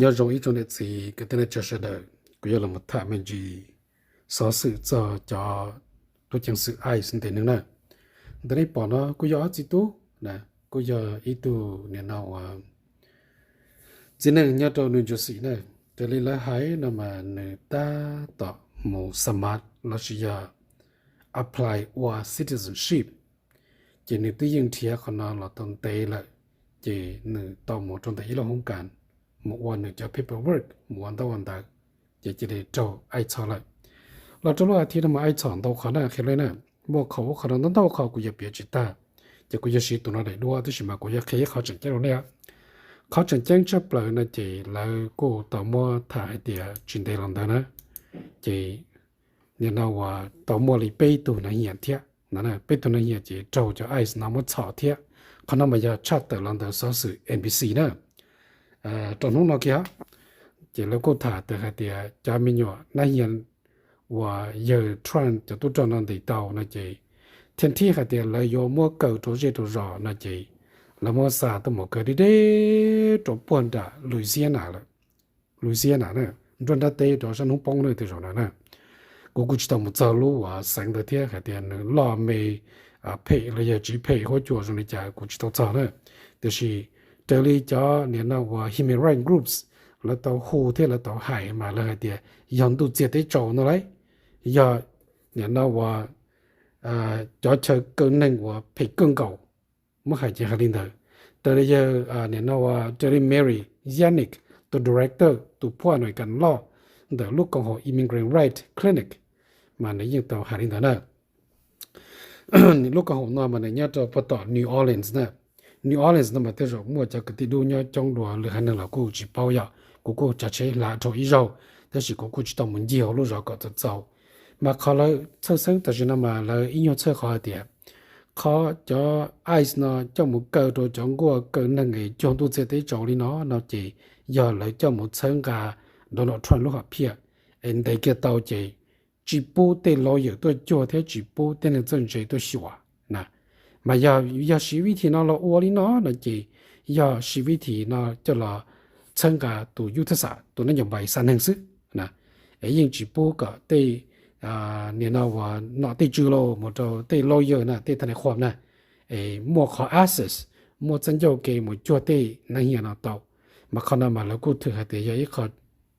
Nyob zoo ib tsoom niam txiv kwv tij neej tsa sawv daws, kuv yuav los tham me ntsis xov xwm txog cov tub ceev xwm ICE ntes neeg na. Ntawm nej pom no kuj yog ob txiv tub, kuj yog ib tug nim no uas txiv neej nyob rau New Jersey na. Raws li lawv hais no mas nws tab tom mus xamas los sis yog apply ua citizenship, ces nws twb yeej nrhiav qhov no los tau ntev lawm, ces nws tau mus rau ntawm ib lub hoob kas mus ua nws cov paperwork, mus ua ntaub ua ntawv, ces cia li raug ICE txhom lawm. Los rau lub as thiv no mas ICE txhom ntau qhov na, qhia li na, muaj qhov ub qhov no ntau ntau qhov kuv yuav piav tsis tag, ces kuv yuav siv tus no daim duab, tab sis mas kuv yuav qhia ib qhov tseem ceeb rau nej. Qhov tseem ceeb tshaj plaws no ces lawv kuj tau muab tham hais tias tsis ntev los ntawd na, ces nim no uas tau muaj li peb tug neeg hiam thiab no, peb tug neeg hiam ces raug cov ICE no muab txhom thiab. Qhov no mas yog tshaj tawm los ntawm xov xwm NBC na. Rau hnub no kiag ces lawv kuj tham tawm hais tias cov me nyuam neeg hiam uas yawg Trump cov tub rog no ntes tau no ces thiaj nthib hais tias lawv yuav muab kaw rau zej rau zos no ces lawv muab xa tuaj mus kaw deb deb rau puag nram Louisiana lawm. Louisiana na, nruab nrab teb rau sab hnub poob na tej zaum no na. Kuv kuj tsis tau mus txog lub uas xeev ntawd thiab hais tias nws loj me phem los yog tsis phem huab cua zoo li cas kuv tsis tau txog na. Tiam sis raws li cov nim no uas human rights groups lawv tau hu thiab lawv tau hais mas lawv hais tias yog ntuj txiag teb tsaus no lauj, yog nim no uas cov chaw kaw neeg uas phem kawg nkaus muab hais ces hais li ntawd. Raws li yawg nim no uas raws li Mary Yannick, tus director, tus phuaj American law ntawm lub koom haum Immigrant Right Clinic, mas nws yeej tau hais li ntawd na. Lub koom haum no mas nws nyob rau puag tom New Orleans na. New Orleans no mas tej zaum muaj cov kwv tij dub nyob coob dua, lwm haiv neeg los kuj tsis paub yom, kuv kuj tsav tsheb hla dhau ib zaug, tab sis kuv kuj tsis tau mus ncig hauv lub zos kom txaus txaus. Mas qhov lawv txhawj xeeb tam sim no mas lawv ib nyuag txhawj qhov hais tias qhov cov ICE no coj mus kaw rau cov nkuaj kaw neeg es cuag ntuj txiag teb tsaus li no no ces yog lawv coj mus txhawb nqa Donald Trump lub hom phiaj es ntes kiag tau ces tsis pub tej lawyer tuaj cuag thiab tsis pub tej neeg txawj ntse tuaj xyuas na. Mas yog, yog siv vib thim no los ua li no no ces yog siv vib thim no coj los txhawb nqa tus yub thaj xam, tus neeb ncaus npais xa neeg xwb na. Es yeej tsis pub kom tej nim no uas nom tej tswv los mus rau tej lawyer na, tej thaj nais khuam na, es muaj qhov access, muaj txoj ncauj ke mus cuag tej neeg hiam no tau. Mas qhov no mas lawv kuj thwm hais tias yog ib qho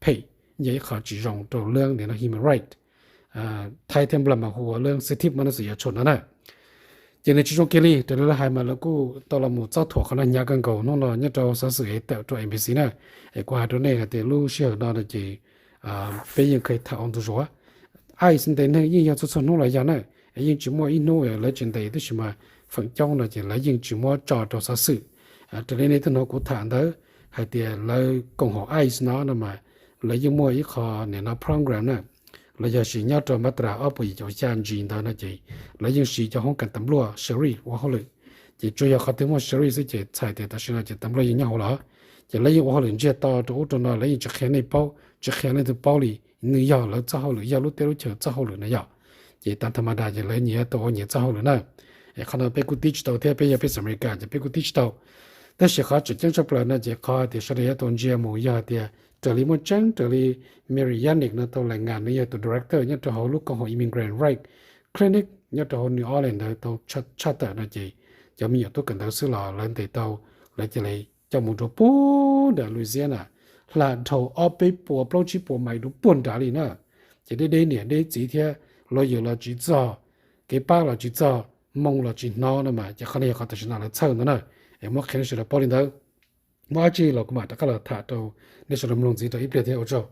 phem, yog ib qho tsis zoo rau lub nim no human right. Thaib thiab Nplog mas hu ua lub xi thib mas no xwm yog tshuam no na. Ces nws tsis zoo kiag li, raws li lawv hais mas lawv kuj tau los mus txob thuam qhov no hnyav kawg nkaus hnub no nyob rau xov xwm es tawm rau NBC na. Es kuv hais rau nej hais tias lub sij hawm no no ces peb yeej kheev tham ua ntu zus. ICE ntes neeg yeej yog txhua txhua hnub los yog na, es yeej tsis muaj ib hnub lawv tsis ntes, tab sis mas feem coob no ces lawv yeej tsis muab tso rau xov xwm. Raws li nej twb hnov kuv tham ntawd hais tias lawv koom haum ICE no no mas lawv yeej muaj ib qho nim no program na, los yog sis nyob rau mas tas ob puas yim caum xya G ntawd no ces lawv yeej siv cov hoob kas tas npluaj sheriff ua hauj lwm. Ces tsuas yog qhov twg muaj sheriff xwb ces txhais tias tam sim no ces tas npluaj yeej nyob hauv lawm. Ces lawv yeej ua hauj lwm ntsiag to rau ub rau no, lawv yeej tsis qhia nej paub, tsis qhia leej twg paub li, nws yog lawv txoj hauj lwm, yog lub teb lub chaw txoj hauj lwm na yom. Ces tas tha ma das ces lawv nyias tau ua nyias txoj hauj lwm na. Es qhov no peb kuj tib tsis tau thiab, peb yog peb xeem Amelikas ces peb kuj tib tsis tau. Tab sis qhov tseem ceeb tshaj plaws no ces qhov tias sawv daws yuav tau ntsia mus yog hais tias raws li muaj tseeb, raws li Mary Yannick no tau lais nkas, nws yog tus director nyob rau hauv lub koom haum Immigrant Right Clinic nyob rau hauv New Orleans ntawd tau tshaj tawm no ces cov me nyuam tub kawm ntawv xwb los lawv ntes tau, lawv cia li coj mus rau puag nram Louisiana, hla dhau ob peb puas plaub tsib puas mais rau puag nrad li na. Ces deb deb niam deb txiv thiab, lawyer los tsis txog, kev pab los tsis txog, moo los tsis hnov no mas ces qhov no yog qhov tam sim no lawv txhawj ntawd na. Es muab qhia nej sawv daws paub li ntawd. Muaj dab tsi los kuv mam rov qab los tham rau nej sawv daws mloog ntxiv rau ib pliag thiab, ua tsaug.